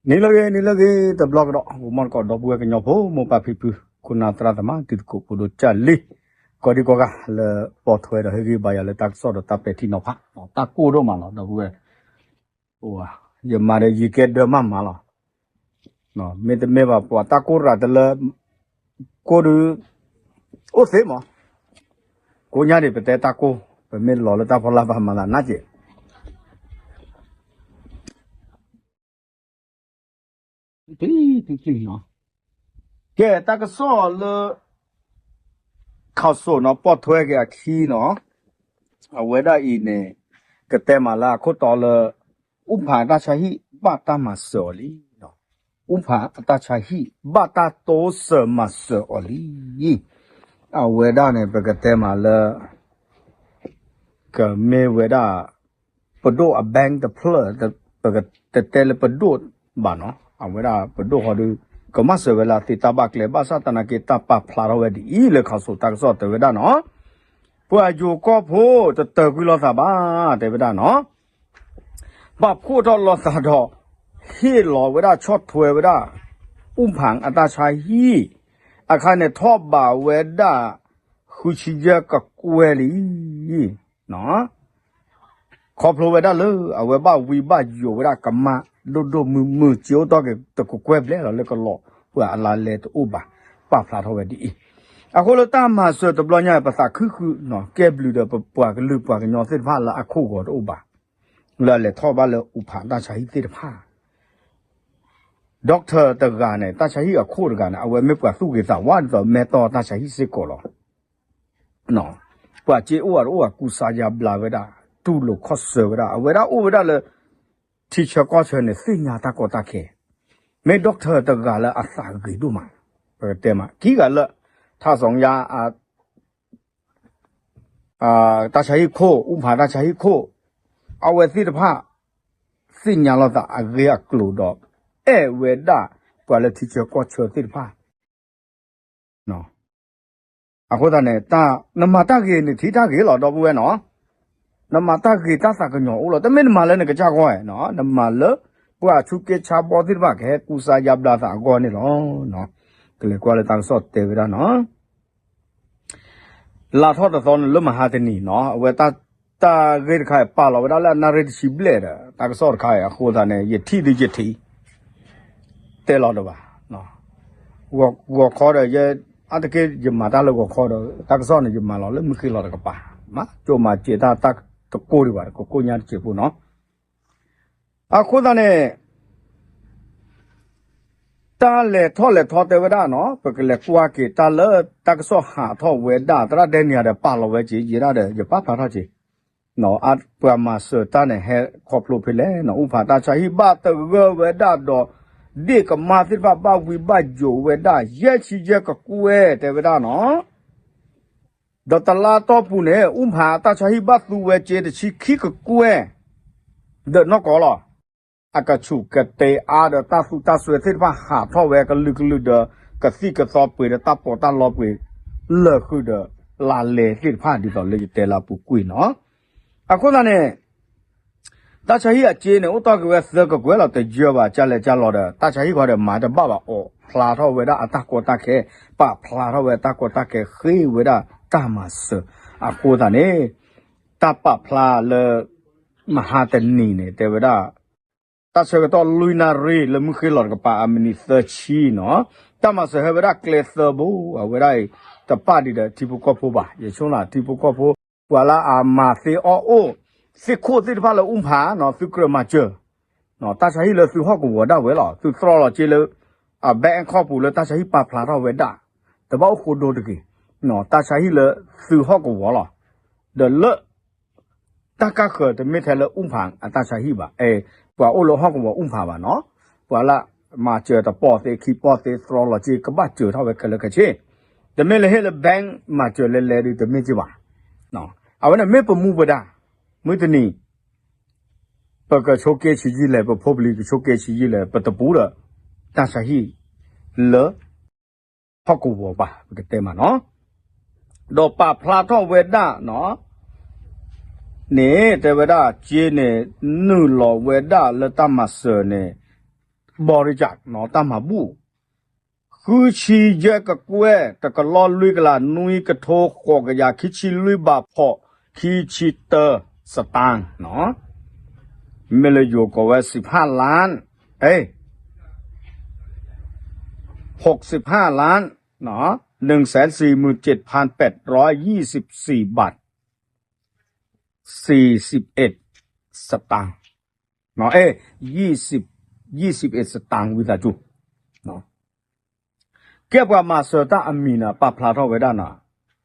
နံၤလၢအဂ့ၤ နံၤလၢအဂ့ၤ တဘျီကဒီး ဂီၤမီၢ်တကိး ဒီပုၢ်ဝဲၢ်ကညီဖိ မိၢ်ပၢ်ဖံဖု ခိၣ်နၢ်သရၣ်သမါ တံၤသကိးဖိဒိၣ်ကၢ်လံၤ ကိးဒံကိးဂၤ လၢပိာ်ထွဲဒီးဟ့ၣ်ဂံၢ်ဘါယၤလၢတၢ်ကစီၣ်ဒီးတၢ်ပဲာ်ထံနီၤဖး တၢ်ကိၢ်ဒိၣ်မးလီၤ ဒီပုၢ်ဝဲၢ် ယမၤဒီးယကဲဒၢမးမးလီၤ မ့တမ့ၢ်ဘၣ်ပှၤတၢ်ကိၢ်ရၤတလၢ ကိၢ်ဒုး အိၣ်သ့မး ကိးညါဒံးပတဲတၢ်ကိၢ် ပမ့ၢ်လီၤလၢတၢ်ဖီလာ်ဘၣ်မၤသးနးကဲး ကဲ တၢ်ကစီၣ်လၢ ခးစိးနီၤ ပိာ်ထွဲက့ၤအခံနီၤ အဝဲဒၣ်အံၤန့ၣ် ကတဲမးလၢအခိၣ်တီလၢ အူဖၣ်အတၢ်ဆါဟံၣ် ဘၣ်တၢ်မၤစၢၤအီၤလံ အူဖၣ်အတၢ်ဆါဟံၣ် ဘၣ်တၢ်တိစၢၤမၤစၢၤအီၤလံ အဝဲဒၣ်န့ၣ် ပကတဲမးလၢ ကမ့ၢ်ဝဲဒၣ် ပဒိၣ်အ bank တဖျၢၣ် ပကတတဲလၢပဒိၣ်ဘၣ်နီၤ အဝဲဒၣ်ပဒိၣ်ဃီဒီး ကမၤစၢၤဝဲလၢအသ့တၢ်ဘၣ်ကျဲ ဘၣ်ဆၣ်သနာ်က့တၢ်ပာ်ဖျါထီၣ်ဝဲဒ်အံၤ လၢခးစိးတၢ်ကစီၣ်တဲဝဲဒၣ်နီၤ ပှၤယိၤကီၢ်ဖိတတၢၤကွံာ်လိာ်သးဘၣ် တဲဝဲဒၣ်နီၤ ပာ်ဖှိၣ်ထီၣ်လိာ်သးဒီး ဟ့ၣ်လီၤဝဲဒၣ်ဆီၣ်ထွဲဝဲဒၣ် အူဖၣ်အတၢ်ဆါဟံၣ် အခါန့ၣ် ထီၣ်ဘးဝဲဒၣ် ဃုဆံယဲၢ်ကကွဲၢ်လံ ခီဖျိဝဲဒၣ်လၢ အဝဲဘၣ်ဝံဘၣ်ယိးဝဲဒၣ်ကမၣ် ဒိၣ်ဒိၣ်မုၢ်မုၢ် စ့အိၣ်တီၢ်က့ၤတကကွဲၢ်ဘျဲၣ်လီၤ လၢကလီၤပှၤအလါလဲတအိၣ်ဘၣ် ပာ်ဖျါထီၣ်ဝဲဒ်အံၤ အဃိလၢတၢ်မၤစၢၤတဘျီညါ ပသးခုဃုာ်နီၤ ကဲဘျုးဒီးပပှၤကလုာ်ပှၤကညီသ့ၣ်တဖၣ်လၢအခိၣ်ဂီၤတအိၣ်ဘၣ် လၢအလဲၤထီၣ်ဘၣ်လၢအူဖၣ်တၢ်ဆါဟံၣ်သ့ၣ်တဖၣ် doctor တဂၤန့ၣ် တၢ်ဆါဟံၣ်အခိၣ်တဂၤန့ၣ် အဝဲမ့ၢ်ပှၤသူၣ်ဂ့ၤသးဝါဒ်သိး မဲတီၢ်တၢ်ဆါဟံၣ်စ့ၢ်ကီးလီၤ ပှၤစ့အိၣ်အတအိၣ် ကူစါယါဘျါဝဲဒၣ် တူၢ်လိာ်ခီၣ်ဆၢဝဲဒၣ် အဝဲဒၣ်အိၣ်ဝဲဒၣ်လၢ ထံဆၢကီၢ်ဆၢန့ၣ် သ့ၣ်ညါတၢ်ကီတၢ်ခဲ မ့ၢ် doctor တဂၤလၢအသးဂ့ၤဒိၣ်မး ပကတဲမး ခံဂၤလၢ ထါစီၤညါ တၢ်ဆါဟံၣ်ခိၣ် အူဖၣ်တၢ်ဆါဟံၣ်ခိၣ် အဝဲသ့ၣ်တဖၣ် သ့ၣ်ညါလိာ်သးအဂ့ၢ်အကျိၤဒီး အဲၣ်ဝဲဒၣ် ပှၤလၢထံဆၢကီၢ်ဆၢသ့ၣ်တဖၣ် အဃိသတးန့ၣ် နမၤတၢ်ဂ့ၤန့ၣ်ထံၣ်တၢ်ဂ့ၤလီၤ ဒီပုၢ်ဝဲၢ်နီၤ နမၤတၢ်ဂ့ၤတၢ်သးကညီၤအိၣ်လီၤ တမ့ၢ်နမၤလၢနကစၢ်ဂီၢ် နမၤလၢ ပှၤဆူးက့ဆါဘီသ့ၣ်တဖၣ်ကဟဲကူစါယါဘျါသးအဂီၢ်န့ၣ်လီၤ ကလဲၤကွၢ်လၢတၢ်ကစီၣ်တဲဝဲဒၣ်နီၤ လါထီၣ်တသီန့ၣ်လၢမဟါတနံၤနီၤ အဝဲ တၢ်ဂ့ၢ်တခါအံၤ ပာ်လီၤဝဲဒၣ်လၢအနၣ်ရံၣ်တဆံဘျဲၣ်ဒီး တၢ်ကစီၣ်တခါအံၤ အဃိသတးန့ၣ် ယထံၣ်ဒုးယထံၣ် တဲလီၤတဘၣ် ဂီၤခီဒီး အါတက့ၢ်ယမၤတၢ်လၢဂီၤခီဒီး တၢ်ကစီၣ်န့ၣ် ယမၤလီၤလၢမုၢ်ဃ့လီၤတကပၤ မၤကၠိမၤစဲးတၢ်တကိၢ်ဒံးဘၣ် ကကိၢ်ညါတစဲးဖိနီၤ အဃိသတးန့ၣ် တၢ်လဲၤထီၣ်လဲၤထီတဲဝဲဒၣ်နီၤ ပကလဲၤကွၢ်က့ၤတၢ်လၢတၢ်ကစီၣ်ဟးထီၣ်ဝဲဒၣ် သရၣ်ဒဲနံၤဒီးပာ်လီၤဝဲက့ၤ ယဲဒၣ်ဒီး ယပာ်ဖျါထီၣ်က့ၤ ပှၤမၤစၢၤတၢ်န့ၣ် ဟဲခီဖျိဖဲလဲၣ်နီၤ အူဖၣ်တၢ်ဆါဟံၣ်ဘၣ်သဂၢၢ်ဝဲဒၣ်ဒီး ဒ့ၣ်ကမၣ်သ့ၣ်တဖၣ်ဘၣ်ဝံဘၣ်ယိးဝဲဒၣ် ယဲၢ်ဆံယဲၢ်ကကွဲၢ် တဲဝဲဒၣ်နီၤ ဒီးတလါတီၢ်ပူၤန့ၣ် အူဖၣ်အတၢ်ဆါဟံၣ်ဘၣ်သူဝဲစ့တဆံခံကကွဲၢ် ဒီးနီၢ်ကီၢ်လီၤ. အကဆူးကတဲအါဒီးတၢ်သူတၢ်စွဲသ့ၣ်တဖၣ်ဟးထီၣ်ဝဲကလုာ်ကလုာ်ဒီး ကသံၣ်ကသီပှ့ၤဒီးတၢ်ပီးတၢ်လီပှ့ၤ လၢာ်ဃုာ်ဒီးလါလဲသ့ၣ်တဖၣ်ဒ်သိးလၢယတဲလၢအပူၤကွံာ်နီၤ. အဃိသတးန့ၣ် တၢ်ဆါဟံၣ်အစ့န့ၣ် အိၣ်တီၢ်က့ၤဝဲသၢကကွဲၢ်လီၤ တယၢဘၣ် ကလဲၤကလီၤဒီး တၢ်ဆါဟံၣ်ခီဒီးမၤတဘၣ်ဘၣ် အိၣ်ဖျါထီၣ်ဝဲဒၣ်အတၢ်ကီတၢ်ခဲ ပာ်ဖျါထီၣ်ဝဲတၢ်ကီတၢ်ခဲ ဃ့ဝဲဒၣ်တၢ်မၤစၢၤ အဃိသတးန့ၣ် တၢ်ပာ်ဖျါလၢ မဟါတနံၤန့ၣ် တဲဝဲဒၣ် တၢ်ဆၢကတီၢ်လွံၢ်နၣ်ရံၣ်လၢမုၢ်ဃ့လီၤတကပၤအမံးနံးသၢဆံနီၤ တၢ်မၤစၢၤဟဲဝဲဒၣ်ကျဲသၢဘိ အဝဲဒၣ်အံၤ တပာ်ဒံးဒီးထံဖိကီၢ်ဖိဘၣ် ယဆိကမိၣ်ထံဖိကီၢ်ဖိ ပှၤလၢအမၤသ့အီၣ်အိၣ် သ့ၣ်ခိၣ်သ့ၣ်တဖၣ်လၢအူဖၣ်နီၤ သုကြၢးမၤစၢၤ တၢ်ဆါဟံၣ်လၢသုဟီၣ်ကဝီၤဒၣ်ဝဲလီၤ သုတြီလီၤစ့လၢ အ bank account ပူၤလၢတၢ်ဆါဟံၣ်ပာ်ဖျါထီၣ်ဝဲဒၣ် တဘၣ်အိၣ်ဃိဒိတဂ့ၤ တၢ်ဆါဟံၣ်လၢသုဟီၣ်ကဝီၤလီၤ ဒီးလၢ တၢ်ကၢ်ဃၢၤတမ့ၢ်ထဲလၢအူဖၣ်အတၢ်ဆါဟံၣ်ဘၣ် အဲ ပှၤအိၣ်လၢဟီၣ်ကဝီၤအူဖၣ်ဘၣ်နီၤ ပှၤလၢမၤစၢၤတပီၢ်သ့ခံပီၢ်သ့တြီလီၤစ့ ကဘၣ်စၢၤထီၣ်ဝဲခဲလၢာ်ခဲဆ့ တမ့ၢ်လၢဟ့ၣ်လၢ bank မၤစၢၤလဲၤလဲၤဒုးတမ့ၢ်က့ဘၣ် အဝဲန့ၣ်မ့ၢ်ပမူပဒါ မုၢ်တနံၤ ပကဆိးက့ဆံးယံာ်လဲၣ် ပဖိပလံၤကဆိးက့ဆံးယံာ်လဲၣ် ပတပူၤဒီး တၢ်ဆါဟံၣ်လၢ ဟီၣ်ကဝီၤဘၣ် ပကတဲမးနီၤ ဒီးပာ်ဖျါထီၣ်ဝဲဒၣ်နီၤ န့ၣ် တဲဝဲဒၣ် စ့န့ၣ် နုာ်လီၤဝဲဒၣ်လၢတၢ်မၤစၢၤန့ၣ် ဘီရံကၣ် တၢ်မၤဘူၣ် ဃုဆံယဲၢ်ကကွဲၢ် တကလီၢ်လွံၢ်ကလး နွံကထိ ဃိးကယၤ ခံဆံလွံၢ်ဘး ဖီၣ်ခံဆံတၢ စတၣ် မ့ၢ်လၢယိၤကိးဝဲ စံးဖးလၢ် ဟိးစံးဖးလၢ် နစဲးစံမုၢ်စ့းဖၢၣ်ပဲးရီယံစံးဘး စံးစံးအဲး စတၣ် အဲး ယံစံးအဲး စတၣ် ဝံသးစူၤ ကဲပှၤမၤစၢၤတၢ်အမံၤန့ၣ် ပာ်ဖျါထီၣ်ဝဲဒၣ်န့ၣ်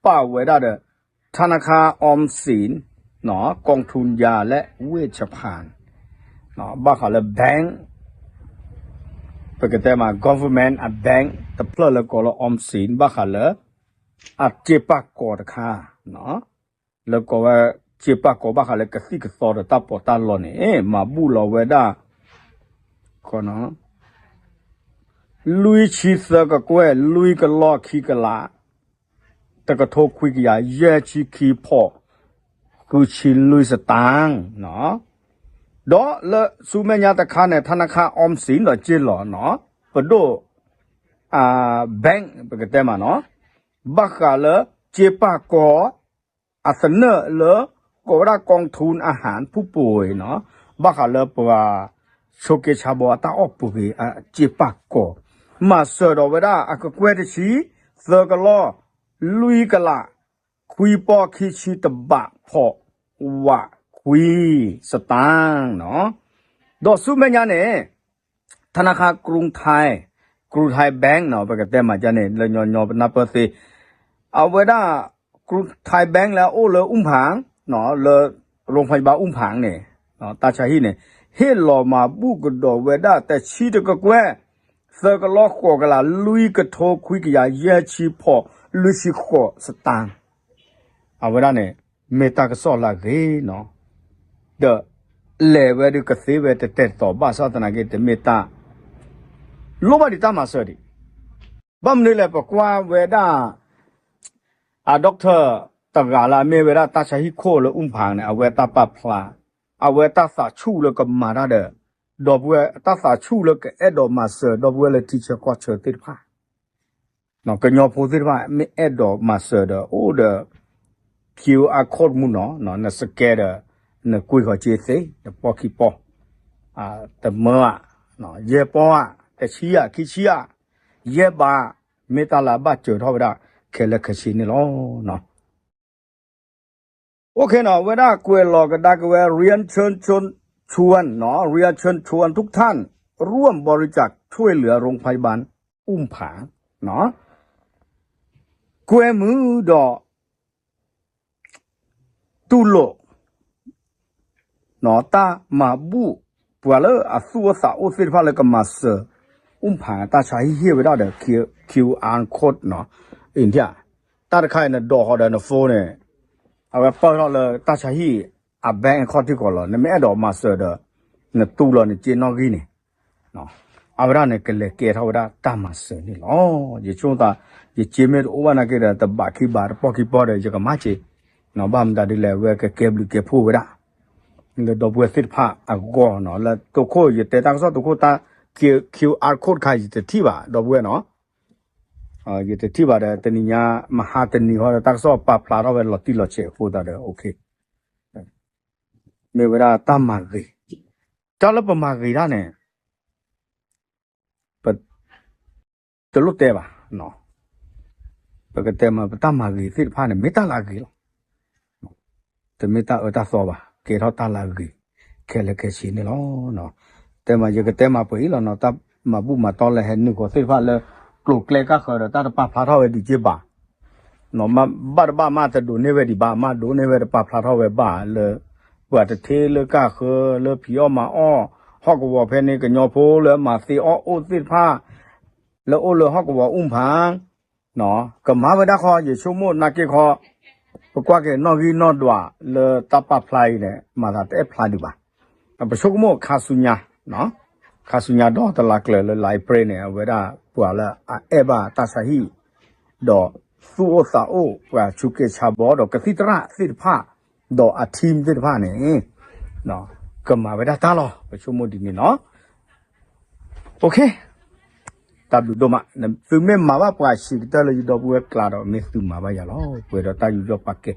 ပာ်ဝဲဒၣ်ဒီး ธนาคารออมสิน กองทุนยาและเวชภัณฑ์ ဘၣ်ဃးလၢ bank ပကတဲမး government အ bank တဖျၢၣ်လၢကိးလၢ ออมสิน ဘၣ်ဃးလၢ အစ့ပာ်ကီၤတခါ လၢကိးဝဲ စ့ပာ်ကီၤဘၣ်ဃးလၢကသံၣ်ကသီဒီးတၢ်ပီးတၢ်လီန့ၣ် မၤဘူၣ်လီၤဝဲဒၣ် လွံၢ်ဆံသၢကကွဲၢ် လွံၢ်ကလီၢ်ခံကလး တကထိခွံကယၤ ယဲၢ်ဆံခံဖီၣ် ဃုဆံလွံၢ်စတၣ် ဒီးလၢဆူမဲာ်ညါတခါန့ၣ် ธนาคารออมสิน ဒီးစ့လီၤန့ၣ် ပဒိၣ် bank ပကတဲမးန့ၣ် ဘၣ်ဃးလၢစ့ပာ်ကီၤ အသနၢၣ်လၢ ကိးဝဲဒၣ် กองทุนอาหารผู้ป่วย န့ၣ် ဘၣ်ဃးလၢပှၤ ဆိးက့ဆါဘီအတၢ်အီၣ်ပူၤဂ့ၤ အစ့ပာ်ကီၤ မၤစၢၤဒီးဝဲဒၣ်အကကွဲၢ်တဆံ သၢကလီၢ် လွံၢ်ကလး ခွံပီၢ်ခံဆံတဘး ဖီၣ်ဝးခွံစတၣ်န့ၣ် ဒီးဆူမဲာ်ညါန့ၣ် ธนาคารกรุงไทย กรุงไทย bank န့ၣ် ပကတဲမးဒ်န့ၣ် လၢညီညီပနၢ်ပၢၢ်သ့ အဝဲဒၣ် กรุงไทย bank လၢအအိၣ်လၢအူၣ်ဖၣ် လၢ โรงพยาบาล အူၣ်ဖၣ်န့ၣ် တၢ်ဆါဟံၣ်န့ၣ် ဟ့ၣ်လီၤမၤဘူၣ်ကဒီးဝဲဒၣ်တဆံတကကွဲၢ် သၢကလီၢ်ဃိးကလး လွံၢ်ကထိခွံကယၤ ယဲၢ်ဆံဖီၣ် လွံၢ်ဆံဃိးစတၣ် အဝဲဒၣ်န့ၣ် မ့ၢ်တၢ်ကစီၣ်လၢအဂ့ၤန့ၣ် ဒီး လဲၤဝဲဒုးကသ့ဝဲတတဲာ်တတီၤဘၣ်ဆၣ်သနာ်က့ တမ့ၢ်တၢ် လိၣ်ဘၣ်ဒံးတၢ်မၤစၢၤဒံး ဘၣ်မနုၤလဲၣ် ပကွၢ်ဝဲဒၣ် အ doctor တဂၤလၢအမ့ၢ်ဝဲဒၣ်တၢ်ဆါဟံၣ်ခိၣ်လၢအူၣ်ဖၣ်န့ၣ် အဝဲတၢ်ပာ်ဖျါ အဝဲတၢ်သးဆူၣ်လၢကမၤတၢ်ဒီး ဒီပုၢ်ဝဲၢ် တၢ်သးဆူၣ်လၢကအဲၣ်ဒိးမၤစၢၤ ဒီပုၢ်ဝဲၢ်လၢထံဆၢကီၢ်ဆၢသ့ၣ်တဖၣ် ကညီဖိသ့ၣ်တဖၣ် မ့ၢ်အဲၣ်ဒိးမၤစၢၤဒီး အိၣ်ဒီး QR code မူနီၤ နစကဲဒီး နကွံာ်ဃီၤက့ၤသ့ တပီၢ်ခံပီၢ် တမၢဧါ ယဲၢ်ပီၢ်ဧါ တဆံဧါ ခံဆံဧါ ယဲၢ်ဘး မ့ၢ်တၢ်လၢအဘၣ်စၢၤထီၣ်ဝဲဒၣ် ခဲလၢာ်ခဲဆ့န့ၣ်လီၤ. OK နီၤ ဝဲဒၣ်ကွဲးလီၤကဒါက့ၤဝဲ เรียนเชิญชวน เรียนเชิญชวนทุกท่าน ร่วมบริจาคช่วยเหลือโรงพยาบาลอุ้มผาง ကွဲမုာ်ဒီး တူၢ်လိာ် တၢ်မၤဘူၣ် ပှၤလၢအသူၣ်အိၣ်သးအိၣ်သ့ၣ်တဖၣ်လၢကမၤစၢၤ အူၣ်ဖၣ်တၢ်ဆါဟံၣ်ဟ့ၣ်ဝဲဒၣ်ဒီး QR code နီၤ India တၢ်တခါအံၤနဒိးဃီၤဒီးန phone န့ၣ် အဝဲပၢၢ်ထီၣ်လၢတၢ်ဆါဟံၣ်အ bank account ထံကီၢ်လီၤ နမ့ၢ်အဲၣ်ဒိးမၤစၢၤဒီး နတူၢ်လီၤနစ့နီၣ်ဂံၢ်န့ၣ် အဝဲဒၣ်န့ၣ် ကလဲၤကဲထီၣ်ဝဲဒၣ်တၢ်မၤစၢၤန့ၣ်လီၤ. ယဆိသး ယစ့မ့ၢ်တအိၣ်ဘၣ်နာ်က့ဒီး တဘးခံဘးတပီၢ်ခံပီၢ်ဒီး ယကမၤစ့ ဘၣ်မတၤဒ်လဲၣ် အဝဲကကဲဘျုးကဲဖှိၣ်ဝဲဒၣ် လၢဒီပုၢ်ဝဲၢ်သ့ၣ်တဖၣ်အဂီၢ်နီၤ လၢတိခိၣ် ယတဲတၢ်ကစီၣ်တိခိၣ်တၢ် QR code ခါ ယတထံၣ်ဘၣ် ဒီပုၢ်ဝဲၢ်နီၤ ယတထံၣ်ဘၣ်ဒီး တနံၤညါ မဟါတနံၤဃီဒီး တၢ်ကစီၣ်ပာ်ဖျါထီၣ်ဝဲလီၤတံၢ်လီၤဆဲးအဃိသတးဒီး OK မ့ၢ်ဝဲဒၣ်တၢ်မၤဂ့ၤ တၢ်လၢပမၤဂ့ၤတၢ်န့ၣ် ပ တလိၣ်တဲဘၣ် ပကတဲမး ပတၢ်မၤဂ့ၤသ့ၣ်တဖၣ်န့ၣ် မ့ၢ်တၢ်လၢအဂ့ၤလီၤ. တမ့ၢ်တၢ်အၢတၢ်သီဘၣ် ကဲထီၣ်တၢ်လၢအဂ့ၤ ခဲလၢာ်ခဲဆ့န့ၣ်လီၤ. တဲမး ယကတဲမးပှဲၤအံၤလီၤနီၤ တၢ်မၤဘူၣ်မၤတီလၢဟဲနုာ်ဃီၤသ့ၣ်တဖၣ်လၢ ကျိၤကျဲကၢ်ဃၢၤဒီးတၢ်တပာ်ဖျါထီၣ်ဝဲဒံးက့ဘၣ် ဘၣ်တဘၣ်မးတဒိးန့ၢ်ဝဲဒံးဘၣ် မးဒိးန့ၢ်ဝဲတပာ်ဖျါထီၣ်ဝဲဘၣ်လၢ ပှၤတထ့လၢကၢ်ဃၢၤလၢဖံးအီၣ်မၤအီၣ် ဟီၣ်ကဝီၤဖဲန့ၣ် ကညီဖိလၢမၤသ့အီၣ်အိၣ်သ့ၣ်တဖၣ် လၢအိၣ်လၢဟီၣ်ကဝီၤအူၣ်ဖၣ် ကမၤဝဲဒၣ်ဃီ ယဆိကမိၣ်နာ်က့ဃီ ပကွၢ်က့ၤနီၣ်ဂံၢ်နီၣ်ဒွးလၢတၢ်ပာ်ဖျါအံၤန့ၣ် မၤသးတအဲၣ်ဖျါဒံးဘၣ်. ပဆိကမိၣ်ခါဆူညါ ခါဆူညါဒီးတလါကျၢၤလၢလါအ့ဖြ့ၣ်န့ၣ် အဝဲဒၣ်ပှၤလၢအအဲၣ်ဘၣ်တၢ်ဆါဟံၣ် ဒီးသူၣ်အိၣ်သးအိၣ် ပှၤဆူးက့ဆါဘီ ဒီးကသံၣ်သရၣ်သ့ၣ်တဖၣ် ဒီးအ team သ့ၣ်တဖၣ်န့ၣ် ကမၤဝဲဒၣ်တၢ်လီၤ ပဆိကမိၣ်ဒ်န့ၣ်နီၤ. OK, တၢ်ဘျုးဒိၣ်မး, သုမ့ၢ်မၤဘၣ်ပှၤဆံးကတၢၢ်လၢယဒီပုၢ်ဝဲၢ်ကျါဒီး မ့ၢ်သုမၤဘၣ်ယၤလီၤ. ပှဲၤဒီးတၢ်ယူးယီၣ်ပာ်ကဲ